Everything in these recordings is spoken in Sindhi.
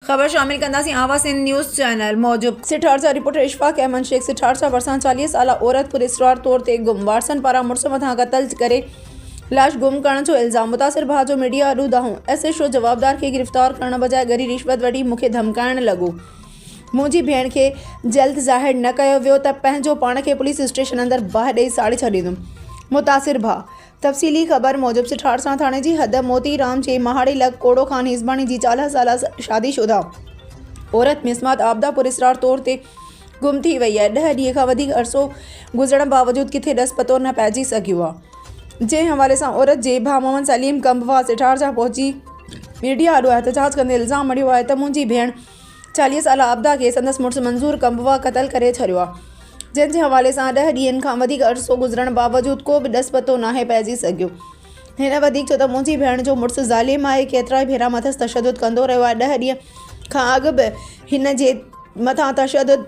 خبر شامل ڪنداسين آواز سنڌ نيوز چينل موجب. سيٺارجا، رپورٽر اشفاق احمد شيخ، سيٺارجا ڀرسان 40 سالا عورت پراسرار طور تي گم، وارثن پاران مڙس مٿان قتل ڪري لاش گم ڪرڻ جو الزام، متاثر ڀاء جو ميڊيا آڏو دانهون، ايس ايڇ او جوابدار کي گرفتار ڪرڻ بجاء ڳري رشوت وٺي مون کي ڌمڪائڻ لڳو، منهنجي ڀيڻ کي جلد ظاهر نه ڪيو ويو ته پنهنجو پاڻ کي پوليس اسٽيشن اندر باهه ڏئي ساڙي ڇڏيندم، متاثر ڀاء. تفصيلي خبر موجب سٺارسان ٿاڻي جي حد موتي رام جي مهاڙي لڳ ڪوڙو خان هيسباڻي جي 40 سالا شادي شده عورت مسمات عابده پراسرار طور تي گم ٿي وئي آهي، 10 ڏينهن کان وڌيڪ عرصو گذرڻ باوجود ڪٿي ڏس پتو نه پئجي سگهيو آهي، جنهن حوالي سان عورت جي ڀاء محمد سليم ڪنڀوا سٺارسان پهچي ميڊيا آڏو احتجاج ڪندي الزام مڙهيو آهي ته منهنجي ڀيڻ 40 سالا عابده کي سندس مڙس منظور ڪنڀوا قتل ڪري ڇڏيو آهي، جنهن جي حوالي سان 10 ڏينهن کان وڌيڪ عرصو گذرڻ باوجود ڪو به ڏس پتو ناهي پئجي سگهيو. هن وڌيڪ چيو ته منهنجي ڀيڻ جو مڙس ظالم آهي، ڪيترائي ڀيرا مٿس تشدد ڪندو رهيو آهي، 10 ڏينهن کان اڳ به هن جي مٿان تشدد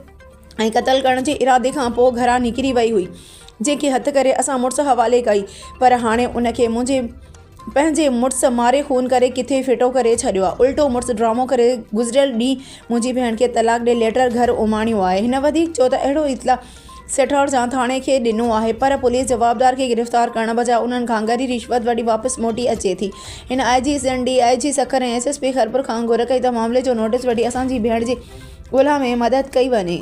۽ قتل ڪرڻ جي ارادي کان پوء گهران نڪري وئي هئي، جنهن کي هٿ ڪري اسان مڙس حوالي ڪئي پر هاڻي ان کي منهنجي پنهنجي مڙس ماري خون ڪري ڪٿي ڦٽو ڪري ڇڏيو آهي، الٽو مڙس ڊرامو ڪري گذريل ڏينهن منهنجي ڀيڻ کي طلاق ڏئي ليٽر گهر اماڻيو آهي. هن وڌيڪ چيو ته اهڙو اطلاع سيٺارجان ٿاڻي کي ڏنو آهي پر پوليس جوابدار کي گرفتار ڪرڻ بجاء انهن کان ڳري رشوت وٺي واپس موٽي اچي ٿي. هن I G Sindh, D I G Sukkur ۽ S S P Khairpur کان گهر ڪئي ته معاملي جو نوٽيس وٺي اسان جي ڀيڻ جي ڳولا ۾ مدد ڪئي وڃي.